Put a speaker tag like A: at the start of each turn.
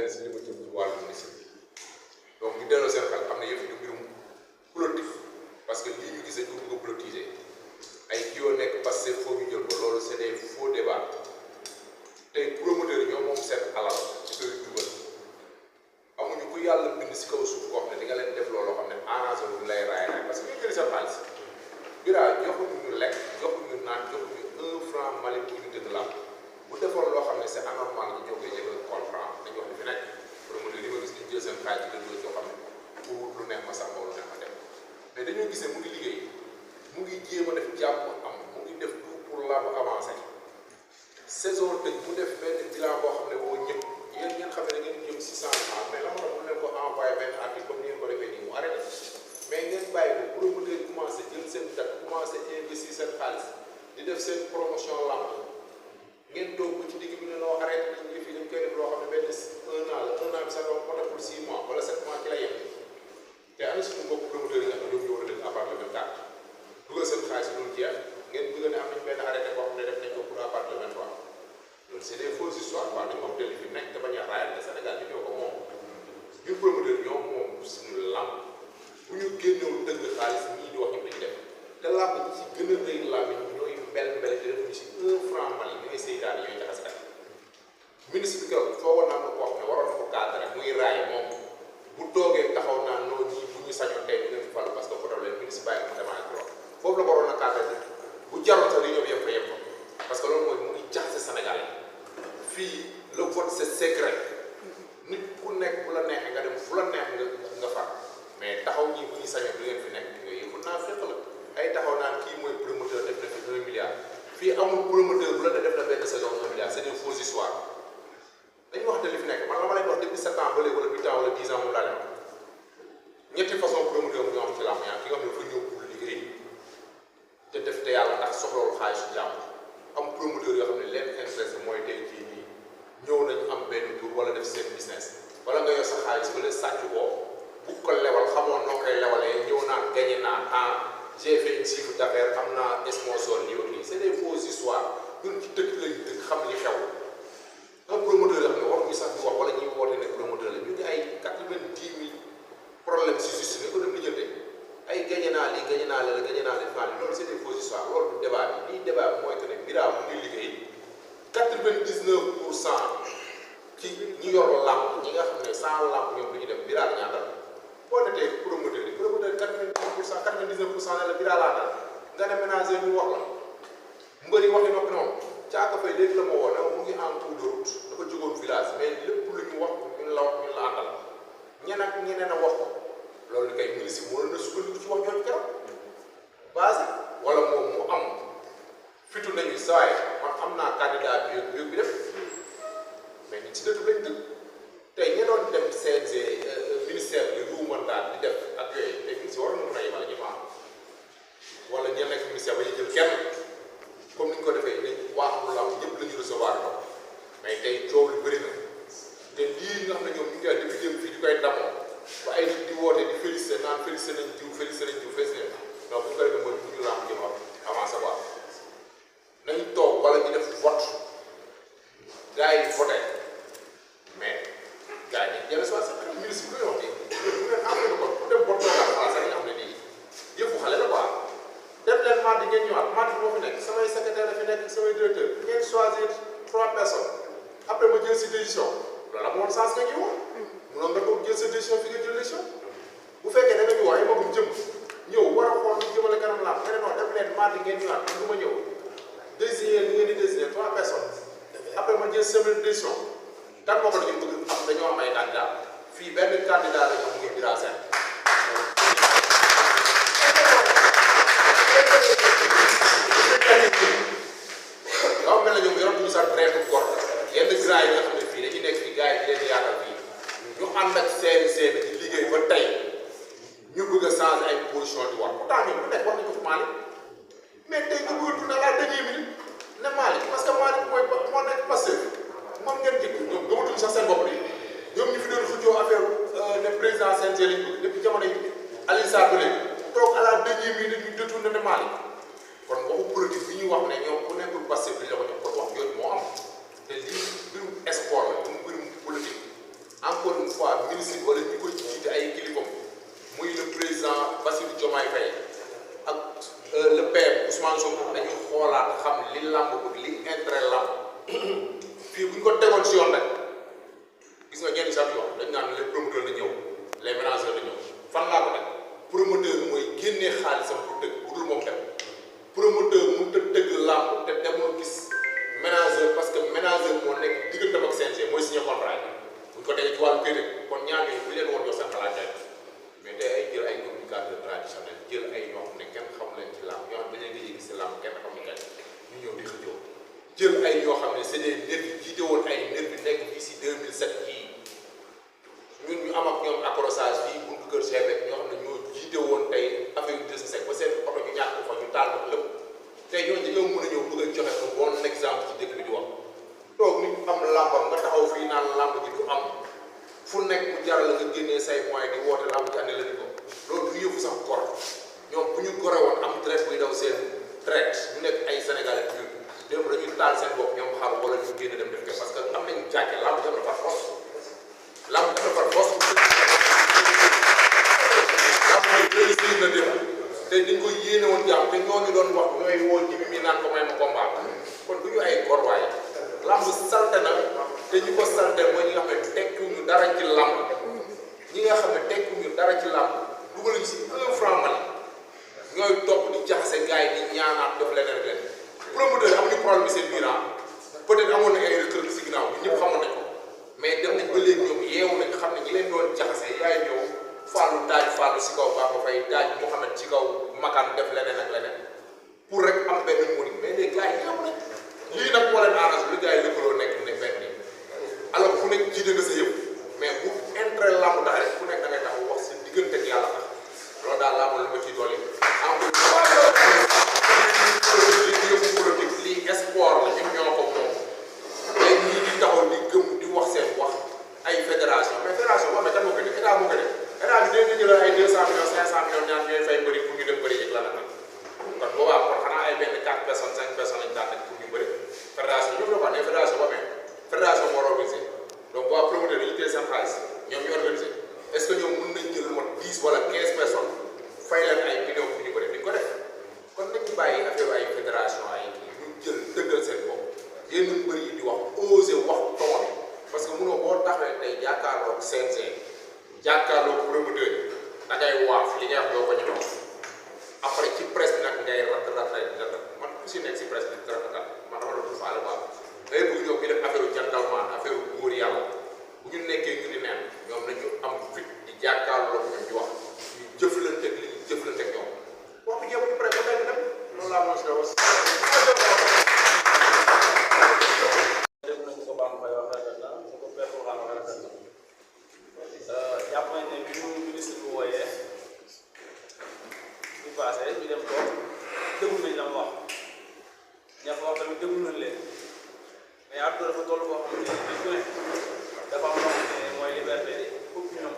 A: lenn si li ma jëm ci wàllu municipal donc ñu delloo seen xel xam ne yëpp du mbirum politique parce que lii ñu gis dañ ko bëgg a politiser ay kii yoo nekk parce que foo ñu jël ko loolu c'est des faux débats tey promoteurs yi ñoom moom seen alal ci koy dugal amuñu ku yàlla bind si kaw suuf koo xam ne di nga leen def looloo xam ne arrangé wu lay raay parce que ñu jëli seen xaalis bira joxuñu ñu lekk joxuñu naan joxuñu 1 franc Mali pour ñu dëgg la bu defoon loo xam ne c'est anormal ñu jóg dañu koy comprendre dañu wax ne fi nekk promoteur yi ma gis ñu jël seen xaalis ci dëgg yoo xam ne pour lu neex ma sax moo lu neex ma dem mais dañoo gis ne mu ngi liggéey mu ngi jéem a def jàmm am mu ngi def tout pour làmb avancer saison tëj mu def benn bilan boo xam ne woo ñëpp yéen ngeen xam ne da ngeen jëm si changement mais la ma doon mu leen ko envoyé benn article comme ni ngeen ko defee nii mu arrêté mais ngeen bàyyi ko promoteur yi commencé jël seen date commencé investir seen xaalis di def seen promotion lamb ngeen toog ba ci digg bi ne noo arrêté nañ ñu fii dañ koy def loo xam ne benn 1 an la 1 an bi sax doon côté pour 6 mois wala 7 mois ci la yem te ana suñu mbokk promoteur yi nga xam ne ñoom ñu war a dëgg à part le 24 dugal seen xaalis loolu jeex ngeen bëgg ne am nañ benn arrêté boo xam ne def nañ ko pour à part le 23 loolu c'est des fausses histoires quoi dañu wax dëgg fi nekk te bañ a raayal te Sénégal bi ñoo ko moom ñun promoteur ñoom moom suñu lamb bu ñu génneewul dëgg xaalis ñii di wax ñu dañu def te lamb ñi ci gën a rëy lamb yi ñooy mbel te defuñu si 1 franc Mali ñooy seytaan ñooy jaxase kat ministre bi keroog foogoon naa ko wax ne waroon na ko cadre muy raay moom bu toogee taxaw naa noonu ñii bu ñu sañoon tey dinañ fi falu parce que problème ministre bàyyi mu démarré trop foofu la ko waroon a cadre bi bu jaroon sax li ñoom yëpp fa yem ko parce que loolu mooy mu ngi jaxase Sénégal yi fii le vote c'est secret nit ku nekk bu la neexee nga dem fu la neex nga far mais taxaw ñii bu ñu sañoon du ngeen fi nekk nga yëngu naa fekk la ay taxaw naan kii mooy promoteur def na fi 1 milliard fii amul promoteur bu la def na benn saison 1 milliard c'est des fausses histoires dañu wax li fi nekk man la ma leen wax depuis 7 ans ba léegi wala 8 ans wala 10 ans moom laa leen wax ñetti façon promoteur bu ñu am ci làmb ñaar ki nga xam ne dafa ñëw pour liggéey te def te yàlla ndax soxlawul xaalisu jàmm am promoteur yoo xam ne leen intéressé mooy tey jii nii ñëw nañu am benn tour wala def seen business wala nga yor sa xaalis ba la sàcc ko bu ko lewal xamoon noo koy lewalee ñëw naan gagné naa temps j'ai fait une chiffre d'affaires am naa sponsor nii ak nii c'est des fausses histoires ñun ci dëkk lañu dëkk xam li xew un promoteur yoo xam ne waruñu sax di wax wala ñuy woote ne promoteur la ñu ngi ay 90 000 problème si juste nga ko dem di jënde ay gagné naa lii gagné naa la gagné naa leen fànn loolu c'est des fausses histoires loolu du débat bi lii débat bi mooy que ne bira mu ngi liggéey 99% ci ñi yor làmb ñi nga xam ne sans làmb ñoom du ñu dem bira la ñaata boo netee promoteur yi promoteur 99% ne la bira laa dal nga ne ménager ñu wax la mbëri waxi noppi noonu caaka fay léegi la ma woo ne mu ngi en cours de route dafa jógoon village mais lépp lu ñu wax ñun la wax ñun la àndal ñeneen ak ñeneen a wax ko loolu kay ministre moo leen a sukkandiku ci wax jooju keroog base wala moom mu am fitu nañu saay man am naa candidat bi def mais ñi ci dëkk lañ dëkk tey ñi doon dem CNG ministère bi ru mandat di def ak yooyu te ministre war na mën a yemale ñu ma wala ñenn nekk ministère ba ñu jël kenn comme ni ñu ko defee ni waaxul lamb ñëpp la ñu recevoir ko mais tey coow lu bëri na te lii nga xam ne ñoom ñu ngi koy depuis jëm fii di koy ndamoo ba ay nit di woote di félicité naan félicité nañ jiw félicité nañ jiw félicité donc bu ñu ko defee mooy bu ñu lamb jëm avancé quoi nañu toog wala ñu def vote gars yi voté mais gars yi jël soit sa ministre bu ñu wax nii bu ngeen am na ko ku dem vote la xalaat sax ñu xam ne lii yëpp xale la quoi dem leen mardi ngeen ñëwaat mardi moo fi nekk samay secrétaire la fi nekk samay directeur ngeen choisir 3 personnes après ma jël si décision loolu amoon sens nga ñëwoon munoon nga toog jël sa décision fi nga jël décision bu fekkee da nga ñu wax ay magum jëm ñëw war a xool lu jëmale kanam laa nga ne non dem leen mardi ngeen ñëwaat man du ma ñëw désigner li ngeen di désigner 3 personnes après ma jël semaine décision kan moo ko dañu bëgg am dañoo am ay candidat fii benn candidat la ñu am mu ngi bira seen yow mel na ñoom yoratuñu sax traite gor yenn gras yi nga xam ne fii dañuy nekk fii gars yi di leen yaatal fii ñu ànd ak seen di liggéey ba tey ñu bëgg a changer ay position di wax pourtant ñoom lu nekk wax nañu ko fi Malick mais tey nga bëgg a tourner à la dernière minute ne Malick parce que Malick moo nekk passé moom ngeen jëkk ñoom gëmatuñu sax seen bopp bi ñoom ñu fi doon xëccoo affaire ne président CNG lañ bëgg depuis jamono yi Alioune Sarr ba léegi toog à la dernière minute ñu détourné ne Malick kon waxu politique bi ñuy wax ne ñoom ku nekkul passé bi la ko jox kon wax jooju moo am te lii mbirum sport la mbirum politique ministre bi wala ñu koy jiite ay kilifam muy le président Bassirou Diomaye Faye ak le PM Ousmane Sonko dañu xoolaat xam li làmb bëgg li intérêt làmb fii bu ñu ko tegoon si yoon nag gis nga ñenn sax yoon dañu naan les promoteurs la ñëw les ménageurs la ñëw fan laa ko nag promoteur mooy génnee xaalisam pour tëgg bu dul moom dem promoteur mënut a tëgg làmb te demoo gis ménageur parce que ménageur moo nekk digganteem ak CNG mooy signé contrat yi bu ñu ko tegee ci wàllu këyit kon ñaar ñooñu bu leen woon jox seen xalaat tey mais tey ay jël ay communicateurs traditionnels jël ay ñoo xam ne kenn xamu leen ci làmb ñoo xam ne dañu leen di gis ci làmb kenn xamu leen ñu ñëw di xëccoo jël ay ñoo xam ne c'est des nervis jiite woon ay nervis nekk fii si 2007 kii ñun ñu am ak ñoom accrochage fii buntu kër Cheikh ñoo xam ne ñoo jiite woon tey affaire yu des ba seen oto ñu ñàkk fa ñu taal ko lépp tey ñooñu dañoo mën a ñëw bëgg a joxe un bon exemple ci dëkk bi di wax toog nit am làmbam nga taxaw fii naan làmb ji du am fu nekk mu jaral la nga génnee say moyens di woote làmb ji àndi la ni ko loolu du yëfu sax gor ñoom bu ñu gore woon am traite buy daw seen traite ñu nekk ay Sénégalais pur démb dañuy taal seen bopp ñoom xaru wala ñu génn dem def ko parce que am nañu jàkke làmb ji am na par force làmb ji am na par force làmb ji réussir na dem te dañ koy yéene woon jàmm te ñooñu doon wax ñooy woo ji bi mi naan ko may ma combat kon du ñu ay gor waaye làmb salte na te ñu ko salte mooy ñi nga xam ne tekkiwuñu dara ci làmb ñi nga xam ne tekkiwuñu dara ci làmb dugal ñu si 1 franc Mali ñooy topp di jaxase gars yi di ñaanaat def leneen ak leneen promoteur amuñu problème bi seen biir peut-être amoon na ay recrues si ginnaaw bi ñëpp xamoon nañ ko mais dem nañ ba léegi ñoom yeewu nañ xam ne ñi leen doon jaxase yaay ñëw Fallou daaj Fallou si kaw Bamba Faye daaj Mouhamed ci kaw Makan def leneen ak leneen pour rek am benn murid mais les gars yi yeewu nañ lii nag moo leen arrangé lu gars yi lëkkaloo nekk ne benn nii alors ku nekk jiite nga sa yëpp mais bu intérêt làmb tax rek ku nekk da ngay tax wax si diggante ak yàlla tax loolu daal laa lu ma ciy dolli lii politique lii espoir la ñun ñoo ko moom tey ñii di taxaw di gëm di wax seen wax ay fédération mais fédération boo xam ne kan moo ko def état moo ko def état bi dinañ jël ay 200 millions 500 millions ñaar ñooy fay bëri pour ñu dem bëri yëg la nag kon boobaa kon xanaa ay benn 4 personnes 5 personnes lañ daan nekk pour ñu bëri fédération ñoom la ko wax ne fédération boo amee fédération moo organisé donc waa promoteur dañuy téye seen xaalis ñoom ñu organisé est-ce que ñoom mën nañ jël lu mot 10 wala 15 personnes fay leen ay millions pour ñu bëri duñ ko def kon nañu bàyyi affaire ay fédération ay ñu jël dëggal seen bopp yéen ñu bëri yi di wax osé wax tool parce que mënoo boo taxawee tey jàkkaarloog CNG jàkkaarloog promoteur yi da ngay waaf li ngay wax doo ko ñëw après ci presse bi nag ngay rat man ku si nekk si presse bi rat man dama la dul faale quoi day bëgg ñoom ñu def affaire gentleman affaire góor yàlla bu ñu nekkee ñu ni neen ñoom nañu am fit di jàkkaarloog ñoom di wax ñu jëflante ak li ñu jëflante ak ñoom wax bi jéem ñu presse ba benn dem loolu laa moo si la was
B: def nañu ko Bamba Faye wax rafet na su ko perte waxaan wax rafet na jàpp nañ ne bi ñu ministre bi wooyee bi passé ñu dem toog déglu nañ la mu wax ña fa wax tamit déglu nañ leen mais àdduna dafa toll boo xam ne dafa am loo xam ne mooy liberté foofu ñoom